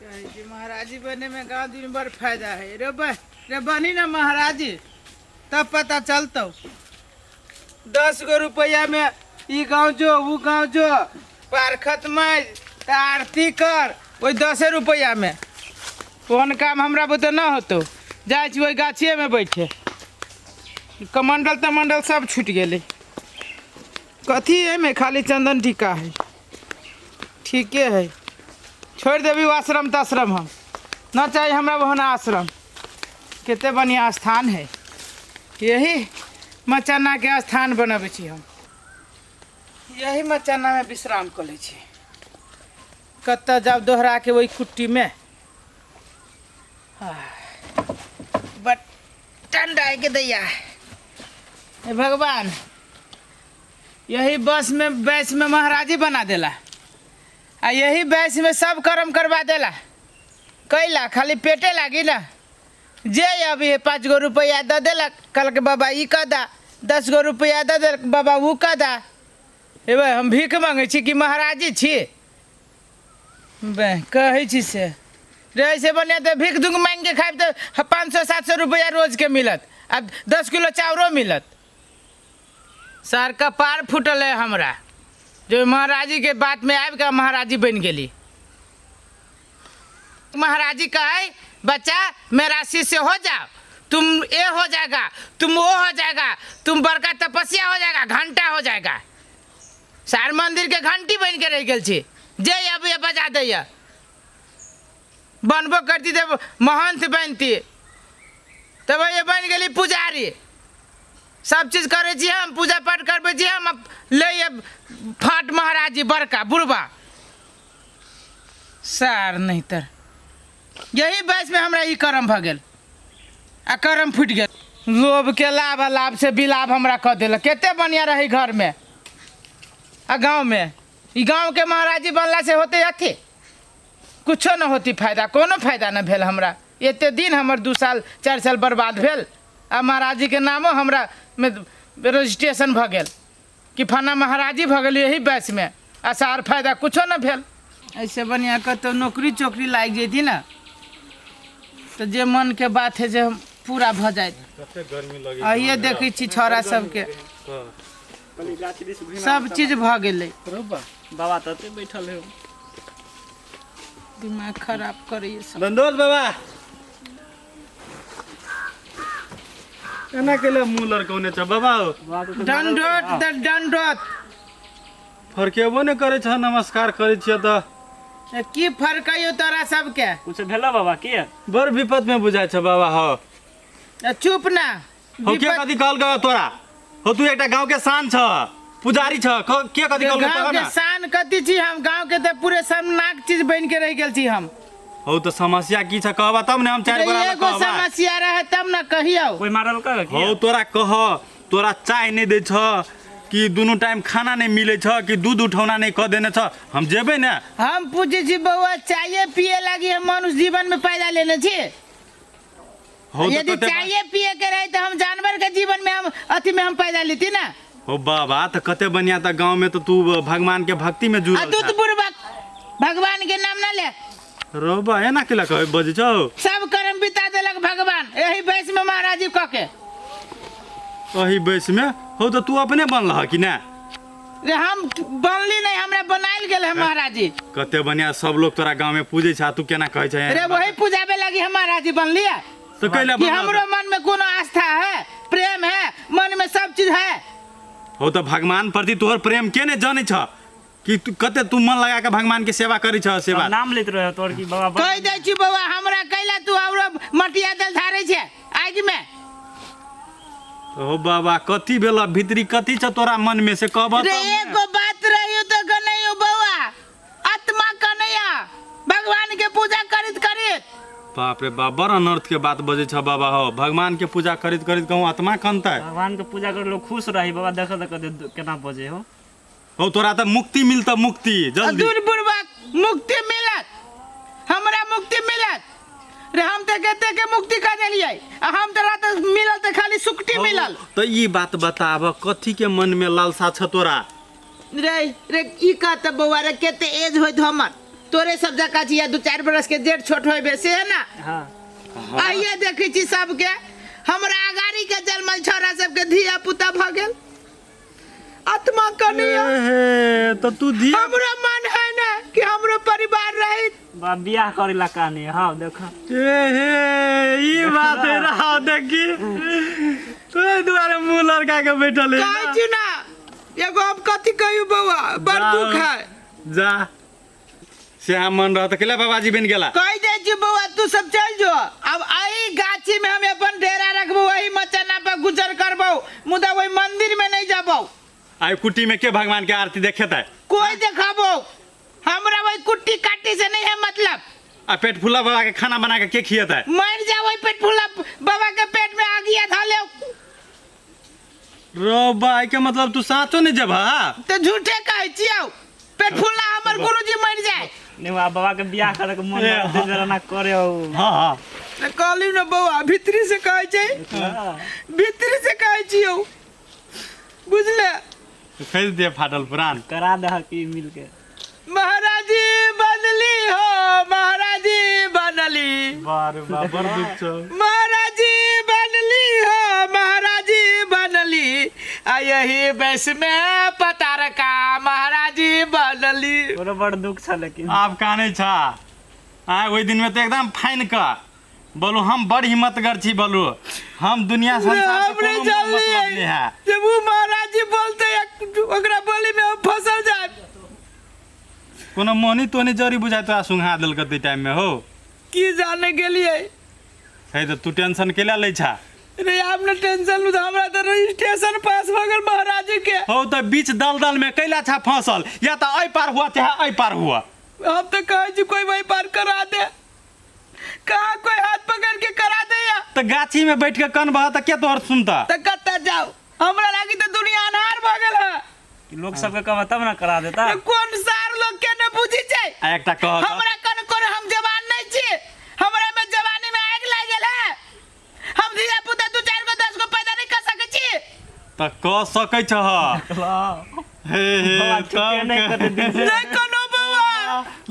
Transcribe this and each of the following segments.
कहै छी महाराजी बनेमे गाँव दिन बड़ फायदा है रे बा रे बनी ना महाराजी तब पता चलतौ। 10 गो रुपैआमे ई गाँव जो, उ गाँव जो, पारखत माज तऽ आरती कर, ओहि 10 रुपैआमे ओहन काम हमरा बुते न होतौ। जाइ छी ओहि गाछिएमे बैठे। कमंडल तमंडल सब छूटि गेलै। कथी एहिमे? खाली चंदन टीका है। ठीके है, छोड़ि देबी आश्रम ताश्रम, हम न चाही हमरा ओहन आश्रम। कते बढ़िया स्थान है, यही मचानाके स्थान बनबै छी हम। यही मचानामे विश्राम कऽ लै छी। कतऽ जाउ दोहरा के ओहि कुट्टीमे? बड ठंडा के दैया। हे भगवान, यही बस में बैस में महाराजी बना देला आ यही बैस में सब कर्म करवा देला। कैला? खाली पेटे लागी ना। जे अभी 5 गो रुपया दऽ देलक, कहलक बाबा ई कऽ दा। 10 गो रुपया दऽ देलक, बाबा उ कऽ दा। हे भाई, हम भीख मांगै छी कि महाराजी छी? बे कहै छी से रे, ऐसे बढ़िया तऽ भीख दुख मांगि के खायब तऽ 500 700 रुपया रोजके मिलत आ 10 किलो चाउरो मिलत। सर कपार फूटल है हमरा जो महाराजी के बात में आबि के महाराजी बनि गेली। महाराजी कहे, बच्चा मेरा शिष्य हो जाओ, तुम ये हो जाएगा, तुम वो हो जाएगा, तुम बड़का तपस्या हो जाएगा, घंटा हो जाएगा। सार मंदिर के घंटी बन के रह गेल छी जे अब ये बजा दैया। बनबो करती तऽ महंत बनती, तब ये बनि गेली पुजारी। सब चीज करै छी हम, पूजा पाठ करबै छी हम, ले ये फाट महाराजी बड़का बुढ़बा सार। नहीं तर यही वयस में हमरा ई करम भऽ गेल आ करम फूटि गेल। लोभ के लाभ आ लाभ से बिलाभ हमरा कऽ देलक। कते बढ़िया रही घर में आ गाँव में। ई गाँव के महाराजी बनला से होते अथी कुछो न होती फायदा, कोनो फायदा न भेल हमरा। एते दिन हमर 2 साल 4 साल बर्बाद भेल आ महाराजी के नामो हमरा में रजिस्ट्रेशन भऽ गेल कि फना महाराजी भऽ गेल यही बैचमे आ सार फायदा कुछो न भेल। ऐसे बढ़िया कतौ नौकरी चौकरी लागि जैती ने तऽ जे मनके बात है जे हम पूरा भऽ जाइत। कते गर्मी लगे। आइए देखै छी छौड़ा सबके सब चीज भऽ गेलै। बाबा तऽ एतै बैठल है। दिमाग खराब करैए सब। दंडोत बाबा, एना केले मुँह लड़कौने छ बाबा हो? दंडोत तऽ दंडोत। फरकेबो ने करै छ, नमस्कार करै छियै तऽ। की फर्क है तोरा सबके? कुछ भेलो बाबा की? बड़ विपद में बुझाइ छ बाबा हो। चुप ना। हो के कथी कहल गयो तोरा हो? तू एकटा गांव के शान छ, पुजारी छ, के कथी कहल गयो? गाँव तोरा के ना शान कथी छी हम? गाँव के तऽ पूरे शर्मनाक चीज बनि के रहि गेल छी हम। हो तऽ समस्या की छ, कहबा तब ने हम चारि गोरा लग एगो कहबा। समस्या रहे तब ने कहियौ। कोई मारल का की? हो तोरा कह, तोरा चाय नहीं दै छ कि दुनू टाइम खाना नहीं मिलै छ कि दूध उठौना नहीं कऽ देने छ? हम जेबै ने। हम पूछे छी बौआ, चाय पिए लागी हम मनुष्य जीवन में पैदा लेने छी? हो तऽ यदि चाय पिए के रहे तो हम जानवर के जीवन में हम अथी में हम पैदा लेती ना। हो बाबा, तऽ कते बढ़िया तऽ गाँव में तऽ तू भगवान के भक्ति में आ जुड़ल दूध छ। बुढ़बक भगवान के नाम ना ले। रो बा, एना केला कहै बजै छौ? सब कर्म बिता देलक भगवान एही वयस में महाराजी कऽ के। एही वयस में? हो तऽ तू अपने बनल कि ना? रे, हम बनली नहीं, हमरा बनायल गेल है महाराजी। कते बढ़िया सब लोग तोरा गाँव में पूजै छ आ तू केना कहै छै? रे, वही पूजाबे लगी हम महाराजी बनली है। तऽ कैला कि बनल? हमरो मन में कोनो आस्था है, प्रेम है, मन में सब चीज है। हो तऽ भगवान प्रति तोहर प्रेम के ने जानै छ कि तू कते तू मन लगा के भगवान के सेवा करै छ सेवा। नाम लेत रहे तोर की बाबा? कहि दै छी बौआ, हमरा कैला तू औरो मटिया दल धारै छै आगि में? हो बाबा, कथी भेल भीतरी? कथी छ तोरा मन में से कहब रे, तब ने। एगो बात रहियो तो गनैयो बौआ, आत्मा कनैया भगवान के पूजा करैत करैत। बाप रे बाप, बड़ अनर्थ के बात बजै छ बाबा हो। भगवान के पूजा करैत करैत कहूँ आत्मा कनतै? भगवान के पूजा कर लोग खुश रही बाबा, देख देख केना बजे हो। हो तोरा तऽ मुक्ति मिलत, मुक्ति जल्दी। दूर बुढ़बक, मुक्ति मिलत हमरा? मुक्ति मिलत? रे, हम तऽ कते के मुक्ति कर देलियै आ हम तोरा तऽ मिलल तऽ खाली सुकटी मिलल। तऽ ई बात बताब, कथी के मन में लालसा छ तोरा? रे रे, ई कहत बौआ रे, कते एज होइत हमर? तोरे सब जकाँ छी या दू चारि बरस के जेठ छोट होइबे से है ना। हाँ। आइए देखै छी सबके, हमरा अगाड़ी के जन्मल छौड़ा सबके धिया पुता भऽ गेल। आत्मा कनिया हे तो तू धिया हमरो मन है ना कि हमरो परिवार रही। बा बियाह करे ला कहानी। हाँ देखो। ए हे ई बात है रहा देखी तो दुआरे मुंह लड़का के बैठल है। कहै छी ना एगो हम कथी कहियौ बौआ, बड़ दुख है। जा से हम मन रह त केला बाबाजी बन गेला। कहि दै छी बौआ तू सब चल जो, अब एहि गाछी में हम अपन डेरा रखबो, वही मचाना पर गुजर करबो, मुदा वही मंदिर में नहीं जाबो। आई कुटी में के भगवान के आरती देखेतै? कोई देखाबो हमरा वही कुट्टी काटी से नहीं है मतलब। आ पेट फुला बाबा के खाना बना के के खियेतै? मर जा वही पेट फुला बाबा के पेट में आगिया था ले। रो भाई के मतलब तू साचो नहीं जब हा? तो झूठे कहै छियौ, पेट फुला हमर गुरुजी मर जाए। नहीं बाबा, बाबा के बियाह करे के मन ए, है जरा ना करे हो। हाँ हाँ तऽ कहली ने बौआ भीतरी से कहै छै, भीतरी से कहै छियौ बुझले। खरीद दिए फाटल पुरान करा दे की मिल के। महाराजी बनली हो, महाराजी बनली। बारे बा बड़ दुख छौ। महाराजी बनली हो, महाराजी बनली, आ यही बैस में पतारका महाराजी बनली। तोरो बड़ दुख छ लेकिन आब कानै छा आय ओहि दिन में तो एकदम फाइन का बोलू हम बड़ हिम्मतगर छी, बोलू हम दुनिया संसार से हमरे कोनो मतलब जानलियै नहीं है। जब उ महाराजी बोलते ओकरा बोली में हम फसल जाए। कोनो मोहनी तोहनी जड़ी बुझाय तोरा सुंघा देलक तै टाइम में हो। की जाने गेलियै है तो तू टेंशन केला लै छा? रे आब न टेंशन लू, हमरा तऽ रजिस्ट्रेशन पास भऽ गेल महाराजी के। हो तो बीच दलदल में कैला छा फसल, या तो एहि पार हुआ चाहे एहि पार हुआ। हम तऽ कहै छी कोई वही पार करा दे, कहाँ कोई हाथ पकड़ के करा दे या। तो गाछी में बैठ के कनबह तऽ के तोहर सुनता? तऽ कतऽ जाउ, हमरा लागी तऽ दुनिया अन्हार भऽ गेल है। लोग सबके कहबह तब ना करा देता। रे कोन सार लोग के न बुझी छै। आ एकटा कह तऽ। हमरा कन कोन हम जवान नहीं छी, हमरा में जवानी में आगि लागि गेल है। हम धिया पुता दू चारि गो 10 गो पैदा नहीं कर सकै छी। तऽ कऽ सकै छह। हे हे बाबा छुट्टी नहीं तब करते दिन से। नहीं कोनो बौआ।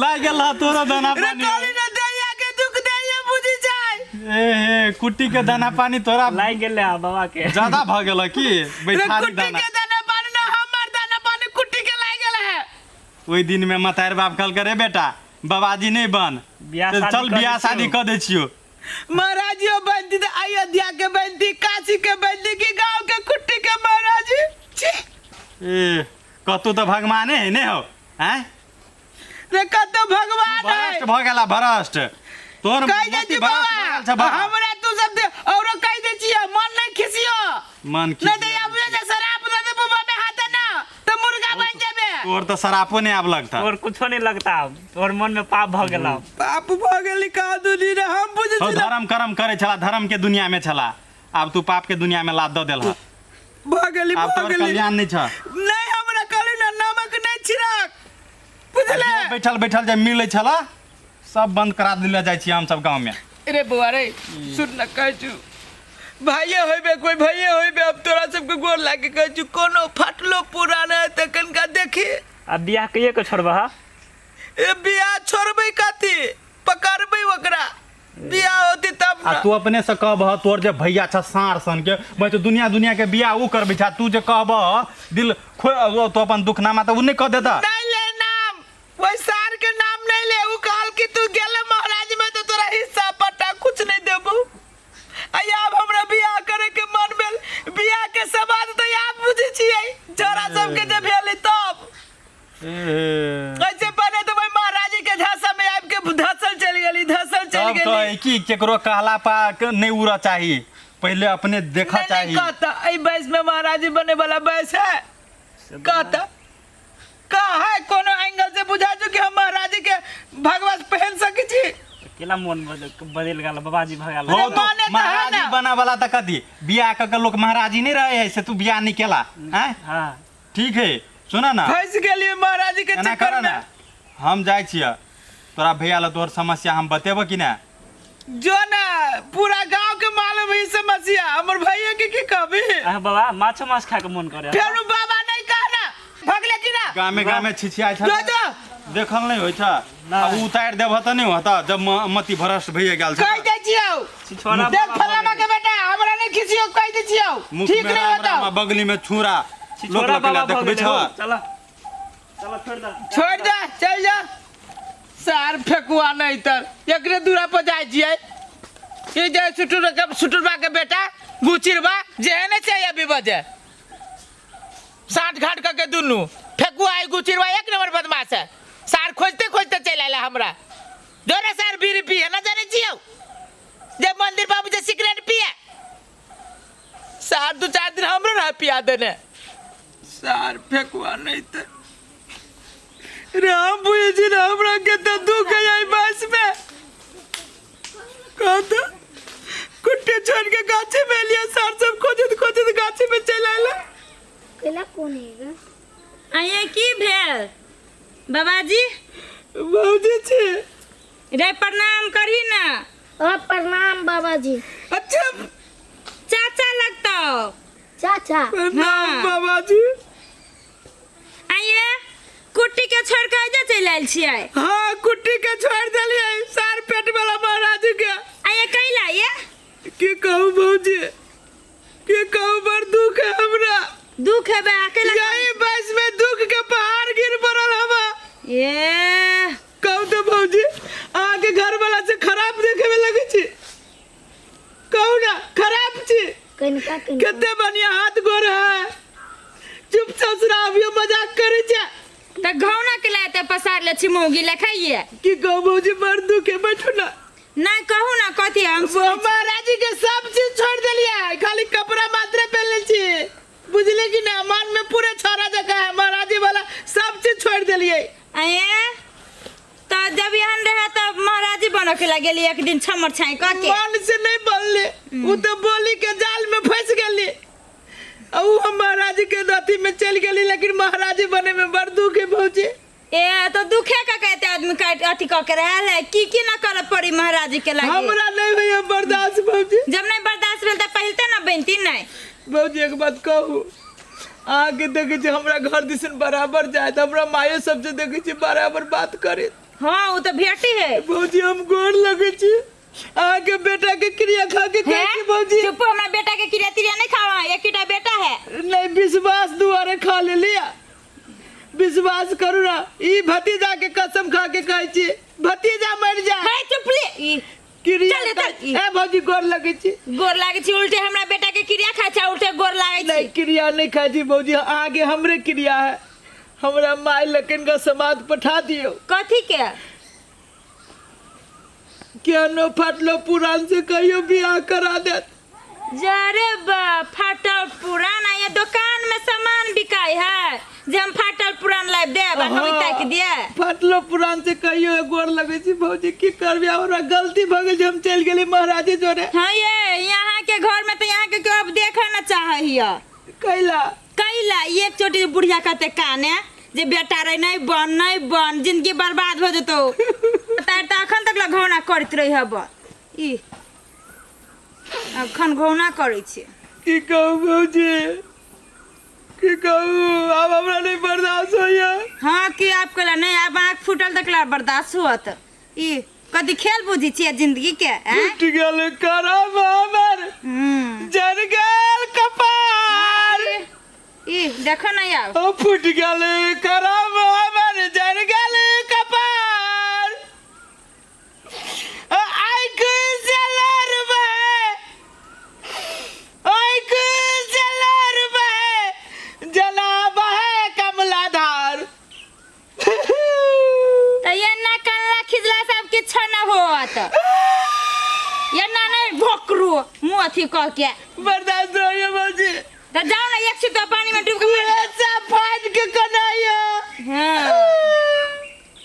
लागि गेल हा तोरो दाना रे पानी। कहली ना दैया के दुख दैया बुझी जाय। ए हे कुट्टी के दाना पानी तोरा लागि गेलै आ बाबा के ज्यादा भऽ गेल की रे बैठारी कुट्टी दाना। के दाना पानी ना हमर दाना पानी कुट्टी के लागि गेल है। ओहि दिन में मतार बाप कहलकै रे बेटा बाबाजी नहीं बन, बियाह तो शादी चल कऽ दै बियाह शादी छियौ। कऽ दै छियौ। महाराजी बनती तो अयोध्या के बनती, काशी के बनती कि गांव के कुट्टी के महाराजी। छी। ए कतौ तऽ भगवाने है ने हो आँय? रे कतौ भगवान है। भ्रष्ट भऽ गेला भ्रष्ट तोहर कहि दै मति छी भ्रष्ट भऽ गेल छ बाबा बाबा। हमरा तू सब दे औरो कहि दै छियै मन नहीं खिसियो। मन नहीं तो आबे जे शराब दे दे बाबा में हाथ ना तो मुर्गा बन जेबे। तोहर तऽ शरापो नहीं आब लगता। तोर कुछो नहीं लगता, तोर मन में पाप भ गेला। पाप भ गेली का दुनी रे हम बुझै हो छी। धर्म कर्म करे छला, धर्म के दुनिया में छला, आब तू पाप के दुनिया में लाद दऽ देलह। भ गेली आब भ तोहर गेली। कल्याण नहीं छ। नहीं हमरा कहली ना नमक नहीं छिड़क बुझले। बैठल बैठल जे मिलै छला सब बंद करा देले जाइ छी हम सब गाँव में। रे बौआ रे सुन न कहै छु भाइये होइबे कोई भाइये होइबे, अब तोरा सबके गोर लागे कहै छु कोनो फाटलो पुरान है तऽ कनिका देखी। आ बियाह कहिए के छोड़बह? ए बियाह छोड़बै कथी, पकड़बै ओकरा, बियाह होती तब आ ना। तू अपने से कहबह तोर जे भैया छ साँढ़ सन के भाई तो दुनिया दुनिया के बियाह उ करबै छ, तू जे कहबह दिल खो तो अपन दुखनामा तऽ उ नहि कह देता। नहीं ले नाम वही सार के नाम नहीं ले, उ कहल कि तू गेले महाराज में तो तोरा हिस्सा पट्टा कुछ नहीं देबू। आ आब हमरा बियाह करे के मन भेल, बियाह के समाज तो आब बुझै छियै छोरा सबके जे भेलै तब ऐसे पहले तो भाई महाराज के झांसा में आबि के धसल चलि गेली, धसल चलि तब गेली। कहै कि केकरो कहला पा नहीं उड़ऽ चाही, पहले अपने देखऽ नहीं, चाही। नहीं कहता एहि बयस में महाराजी बने वाला बयस है, कहता का है कोनो एंगल से बुझा जो कि हम महाराजी के भगवा पहन सकै छी। केला मन बदल गेल बाबाजी भगा हो अरे तो माने तऽ है महाराजी ना। बना वाला तऽ कथी बियाह कऽ के लोक महाराजी नहीं रहे है से तू बियाह नहीं केला हैं? हाँ ठीक है सुना ना फंस गेलियै महाराजी के एना चक्कर कर में। ना हम जाइ छियै तोरा भैया ला तोहर समस्या हम बतेबो कि ना। जो ना पूरा गांव के मालूम है ई समस्या, हमर भैया के की कहबी? अह बाबा माछो माछ खाए के मन करे। फेरू बाबा नहीं कहना भगले की ना गामे गामे छिछियाइ जो छल जो देखल नहि होइ छ आ उ उतारि देबह तऽ नहि होता जब मति भ्रष्ट भइए गेल छ कहि दै छियौ। छिछोरा देख बाबा फलामा भऽ के बेटा, हमरा नहि खिसियौ, कहि दै छियौ। मुख ठीक में नहि राम होतौ। राम आ बगली में छुरा लोक छिछोरा लकेला बाबा भऽ देखबै गेलै छ। हो। चल चल, छोड़ि दे। छोड़ि दे, चलि जा। सार फेकुआ नहीं तर एकरे दूरा पर जाइ छियै। ई जे सुटुर के सुटुरबा के बेटा गुचिरबा जे है ने चाहिए अभी बजे साठ घाट करके दुनू फेकुआ आई गुचिरबा एक नंबर बदमाश है। सार खोजते खोजते चलि आयल हमरा। जोरे सार बीड़ी पिए ना जाने छियौ जे मंदिर बाबू जे सिगरेट पिए। सार दू चार दिन हमरो रह पिया देने। सार फेकुआ नहीं तर राम बुझे छी ने हमरा के तऽ दुख है एहि बस में। कह तऽ कुट्टे छोड़ के गाछी में एलियै, सार सब खोजैत खोजैत गाछी में चलि आयल। कैला कोन है? आइए की भेल बाबाजी? भौजी छी। रे प्रणाम करही ना। और प्रणाम बाबाजी। अच्छा चाचा लगतो। चाचा। प्रणाम। हाँ। बाबाजी। आइए कुट्टी के छोड़ के एजे चलि आयल छियै? हाँ कुट्टी के छोड़ देलियै सार पेट वाला महाराज के। आइए कैला ये? की कहू भौजी, की कहू, बड़ दुख है हमरा। दुख है बे अकेला? यही बस में दुख के पहाड़ गिर पड़ल हवा। ए कहू तो भौजी, अहाँके घर वाला से खराब देखे में लगे छी? कहू ना खराब छी? कनिका कनिका कते बढ़िया हाथ गोर है, चुप ससुरा अभियो मजाक करे छे। त घौना के लाते पसार ले छी मौगी लखाइए। की कहू भौजी, बड़ दुख है। बैठू ना। नहीं कहू ना कथी हम। महाराज जी के सब चीज छोड़ देलिए, खाली कपड़ा मात्र पहनले छी, बुझले कि ना? मन में पूरे छोरा जगह है, महाराज जी वाला सब चीज छोड़ देलिए। आये तो जब यहाँ रहे तब महाराज जी बन के लगेली एक दिन छमर छाई क के। मन से नहीं बनले, उ तो बोली के जाल में फंस गेली आ उ हम महाराज जी के अथी में चल गेली, लेकिन महाराज जी बने में बड़ दुख है भौजी। ए तो दुखे का कहते आदमी काट अथी क के रहल है, की की ना करे पड़ी महाराज जी के लागे। हमरा नहीं भैया बर्दाश्त भौजी। जब नहीं बर्दाश्त भेल त पहिलते ना बनती नहीं। भौजी एक बात कहू, अहाँके देखे छी हमरा घर दिसन बराबर जाए, हमरा मायो सबसे देखे छी बराबर बात करे। हाँ वो तो भेटी है। भौजी हम गोर लगे छी अहाँके बेटा के क्रिया खा के कहै छी भौजी। चुप, हमरा बेटा के क्रिया त्रिया नहीं खावा, एक बेटा है। नहीं विश्वास दुआरे खा ले लिया, विश्वास करू ना, ई भतीजा के कसम खा के कहै छी भतीजा मर जा। है चुप ले ई क्रिया चल, चल, ई। ए भौजी गोर लगे छी। गोर लागे छी उल्टे हमरा बेटा के क्रिया खाय छै उल्टे गोर लागे छी। नहीं क्रिया नहीं खाय छी भौजी, आगे हमरे क्रिया है, हमरा माय लखन का समाद पठा दियो। कथी के? केहनो फाटलो पुरान से कहियो बियाह करा देत। जरे बा फाटल पुरान ये दुकान में सामान बिकाय है जे हम फाटल पुरान लाइब दे बा हम ताक दिए। फाटलो पुरान से कहियो गोर लगे छी भौजी, की करबे हमरा गलती भ गेल जे हम चल गेली महाराजी जोरे। हां ये यहाँ के घर में तो यहाँ के केओ अब देखे न चाहे हिया। कैला? कैला एक चोटी बुढ़िया कहते काने जे बेटा रे नहीं बन नहीं बन जिंदगी बर्बाद हो जतो। तार त अखन तक घौना करत रही हब ई अखन घौना करै छी। की कहू भौजी, की कहू, आब हमरा नहीं बर्दाश्त होइया। हाँ की आप कहला नहीं आब आँख फूटल तक ला बर्दाश्त होत। ई कदी खेल बुझी छियै जिंदगी के? फूट गेल करम हमर, जर गेल कपार। ई देखो ना आब। ओ फूट गेल करम हमर, जर गेल कपार। आँख से लार बहे, आँख से लार बहे, जना बहे कमला धार। त ये ना कनला खिजला सब किछु न होत। ये ना नहीं भोकरू मुँह अथी कह के। बर्दाश्त होइए भौजी। त जाओ ना एक छिपा पानी में डूब के मर जाओ। ऐसा फाट के कनाइयो। हाँ।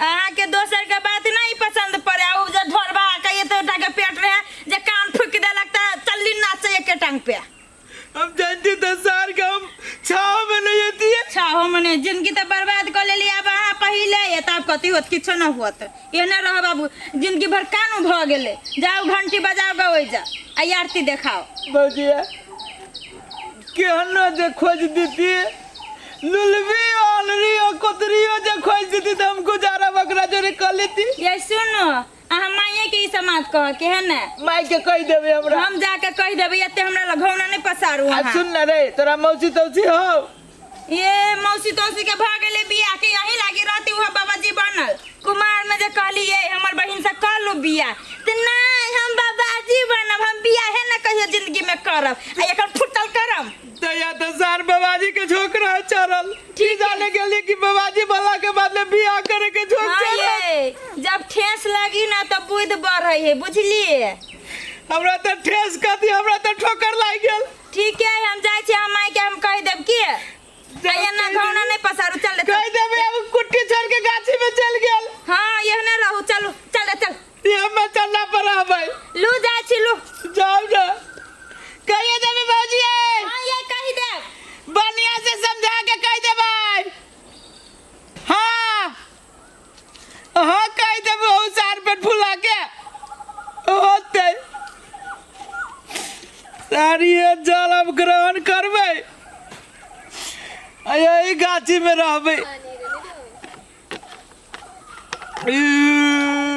अहाँ के दोसर के बात नहीं पसंद पड़े, उ जे ढोरबा के ये तो के पेट रहे जे कान फूक देलक त चल्ली नाचे एके टांग पे। हम जानती तो सार के हम छाव में नहीं होती है। छाव में नहीं, जिंदगी तो बर्बाद कर लेली। अब अहाँ पहिले ये तब कथी होत किछो न होत। एने रह बाबू जिंदगी भर कानू भ गेले। जाओ घंटी बजाओ गे ओइ जा आ आरती देखाओ। भौजी केहनो जे खोज देती लुलबी अनरी और कोतरियो जे खोज देती त हम गुजारा बकरा जोरे कर लेती। ये सुनो, अहाँ माइये के ई समाज कह के है ने। माई के कह देबे हमरा। हम जाके कह देबै, एते हमरा लग घौना नहीं पसारू। आ अहाँ सुन न रे, तोरा मौसी तौसी हो? ये मौसी तौसी के भऽ गेलै बियाह के, यही लागी रहती वहाँ बाबाजी बनल। कुमार में जे कहलिए हमर बहिन से कर लू बियाह, तऽ नहीं, हम बाबाजी बनब, हम बियाहे न कहियो जिंदगी में करब, आ एकर फुटल करम। तैया तो सार बाबाजी के झोंकरा चढ़ल ठीक जाने के लिए कि बाबाजी बनला के बाद में बियाह करे के झोंक हाँ चढ़ल। ये जब ठेस लगी ना तो बुद्धि बढ़ै है, बुझलिए? हमरा तो ठेस कथी, हमरा तो ठोकर लागि गेल। ठीक है, हम जाइ छी, हम माई के हम कहि देब की एना घौना नहीं पसारू। चल रे, चल। कह देबे अब कुट्टी छोड़ के गाछी में चल गेल। हाँ, एहने रहू। चलू, चल रे, चल। ये हम चलना पर रहबै। लू, जाइ छी, लू। जाओ ना, कहिए देबे भौजी। हाँ ये कहि देब। बढ़िया से समझा के कह देबै। हाँ हाँ, कह देबै। ओ सार पेट फुला के होते सारी ये जल अब ग्रहण करबै आ यही गाछी में रहबै। ई